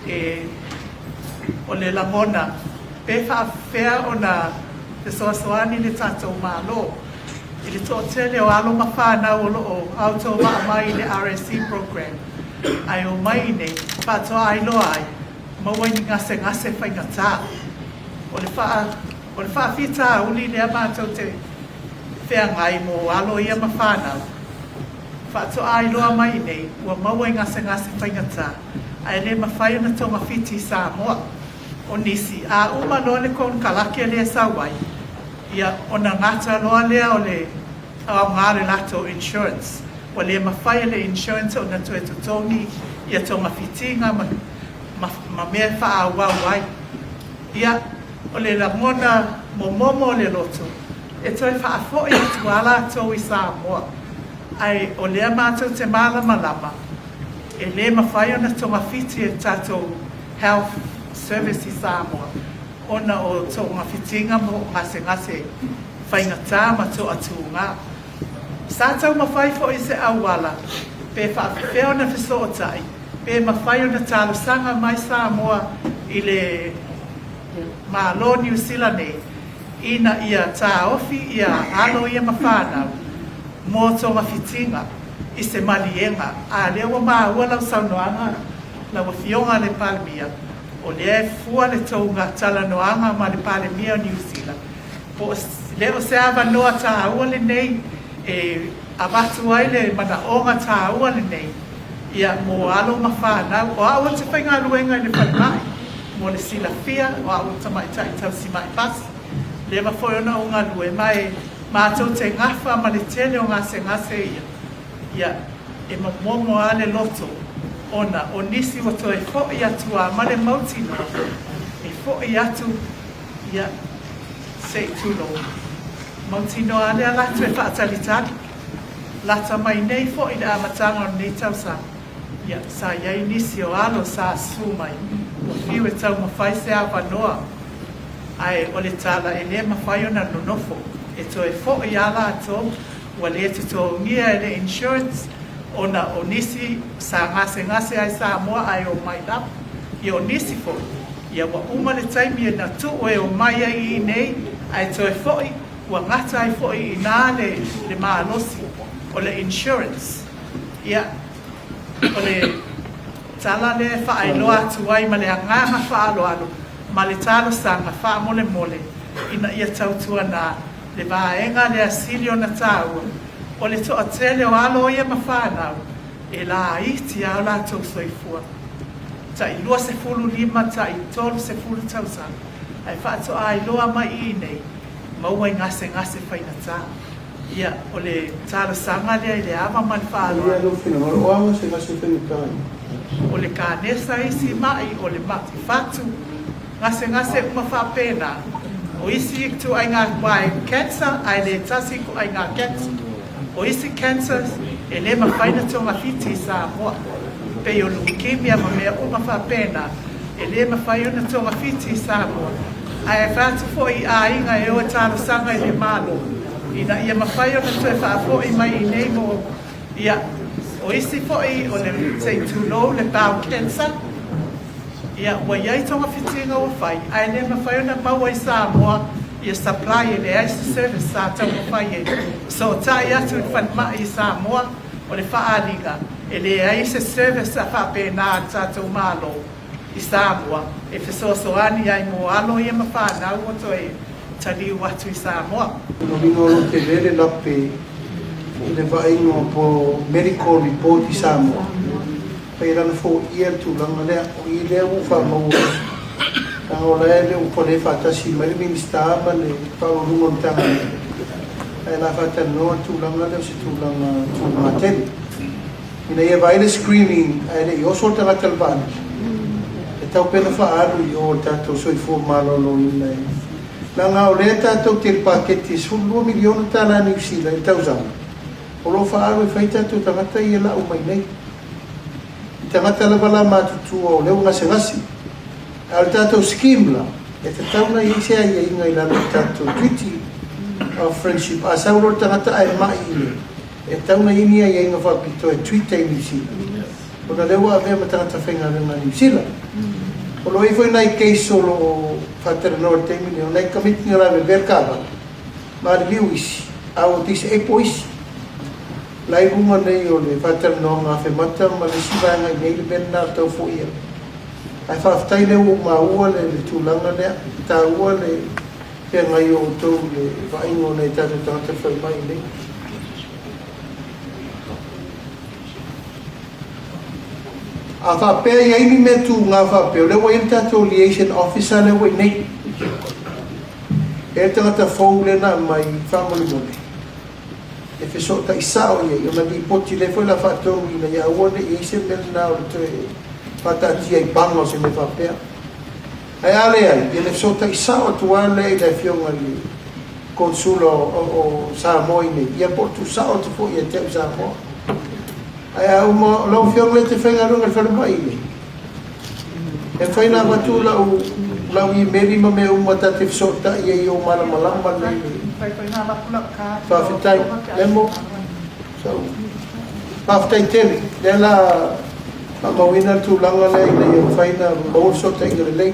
E, o le lagona, pe faapefea ona fesoasoani le tatou Malo i le toatele o alo ma fanau o lo o autovaa mai i le RSE program ae omai i inei faatoa iloa ai, maua i ni gasegase faigata. O le faa, o le faafitauli lea matou te feagai mo alo ia ma fanau, faatoa iloa mai i inei ua maua i gasegase faigata ae le mafai ona togafiti i Samoa. O nisi, a uma loa le konekarate lea e sau ai, ia, ona gata loa lea o le aoga o le latou insurance. Ua le mafai e le insurance ona toe totogi ia togafitiga ma, ma, ma mea e faaauau ai. Ia, o le lagona momomo o le loto, e toe faafoi atu lava latou i Samoa, ae o lea matou te malamalama, e le mafai ona togafiti e le tatou Health Service i Samoa ona o togafitiga mo gasegase faigata ma toatuga. Sa taumafai foi i se auala pe faapefea ona fesootai pe mafai ona talosaga mai Samoa i le Malo Niu Sila nei ina ia taofi ia alo ia ma fanau mo togafitiga i se maliega, a lea ua maua lau saunoaga lau Afioga i le Palemia, o lea e fua le tou talanoaga ma le Palemia o Niu Sila, po o le o se avanoa taua lenei e avatu ai le manaoga taua lenei, ia, mo alo ma fanau. O au ou te faigaluega i le falemai, mo le silafia, o au o le tamaitai tausimai pasi, leva foi ona ou galue, ma e matou te gafa ma le tele o gasegase ia, ia, e momomo lava le loto ona o nisi ua toe foi atu lava ma le mautinoa e foi atu, ia, se i tulou, mautinoa lava le ala atu e faatalitali. Lata mai nei foi le amataga o lenei tausaga, ia, sa i ai nisi o alo sa susu mai, ua fiu e taumafai se avanoa, ae o le tala e le mafai ona nonofo, e toe foi lava latou, ua le totogia e le insurance ona o nisi sa gasegase ai Samoa ae omai lava. Ia o nisi foi, ia ua uma le taimi na tuu e omai ai i inei ae toe foi, ua gata ai foi i ina le le malosi o le insurance. Ia, o le tala lea e faailoa atu ai ma le agaga faaaloalo ma le talosaga faamolemole ina ia tautuana le vaega lea sili ona taua, o le toatele o alo ia ma fanau e laiti lava o latou soifua, tai 25, tai 30 tausaga, ae faatoa iloa mai i inei, maua i gasegase faigata. Ia, o le talosaga lea i le ava ma le faaaloalo. O a gasegase faigata ia? O le kanesa isi ma'i, o le ma'i fatu, Gasegase uma faapena. O isi ituaiga wae cancer ae le tasi ituaiga cancer. O isi cancers e le mafai na togafiti i Samoa. Pei o leukemia ma mea uma faapena e le mafai ona togafiti i Samoa. Ae fai atu foi i aiga e o e talosaga i le Malo ina ia mafai ona toe faafoi mai i nei mo ia. O isi foi o le se i tulou le bowel cancer. Ia, ua i ai togafitiga ua fai, ae le mafai ona maua i Samoa ia supply e leai se service sa taumafai e fesootai atu i le falemai i Samoa o le faaaliga e leai se service a faapena a le tatou Malo i Samoa e fesoasoani ai mo alo ia ma fanau ua toe taliu atu i Samoa. Lona uiga o lo o tele le lape i le vaaiga o medical report i Samoa. Pei la na foia le tulaga lea, o i lea ua ou faamaua leaga o la e le o pale faatasi mai le Minisita ma le Faauluuluga o le Matagaluega, ae o le a faatalanoa le tulaga lea o se tulaga tuga tele ina ia vaai le screening ae le i oso le tagata i le vaalele, e tatau pea ona faaalu i o i le tatou soifua maloloina e leaga o lea tatou te i le paketi e $12 miliona tala Niu Sila i le tausaga o lo o faaalu e fai tatou tagata ia e lau mai nei. I tagata lava la matutua o lea ua gasegase. A o le tatou scheme la, e tatau ona i ai se aiaiga i lalo o le tatou Treaty of Friendship. A sau loa le tagata ae mai i inei, e tatau ona i ai ni aiaiga faapitoa e treat ai i Niu Sila. Ona o lea ua avea ma tagata faigaluega a Niu Sila. O lo o i ai foi nai case o lo o faatalanoa i le taimi lenei, o nai tamaiti na lavevea le taavale, maliliu isi, a ua disabled isi. La i luga nei o le faatalanoaga a Femata ma le isi vaega i inei le mea lena o le tau foia. Ae faafetai lea ua ou maua le tulaga lea, e taua le feagai o outou i le vaaiga o nai tatou tagata falemai i inei. A faapea e i ai ni mea tuga faapea, o lea ua i ai le tatou liaison officer lea ua i inei. E i ai le tagata fou lea na aumai faamolemole e fesootai sao i ai, ona lipoti lea foi o le a faatonu ina ia aua ne i i ai se mea lena o le toe faataatia i paga o se mea faapea. Ae a leai, ia ona fesootai sao atu lava lea i le Afioga i le Konesula o Samoa i inei, ia po o le tuusao atu foi ia te au i Samoa. Ae a uma, o lau Afioga lea e te faigaluega i le falemai i inei, e mafai ona avatu lau, lau imeli ma mea uma ta te fesootai ai i ou malamalama lelei. Faafetai. Lemo. So, faafetai tele. Lea la faamauina le tulaga lea ina ia mafai ona maua le fesootaiga lelei.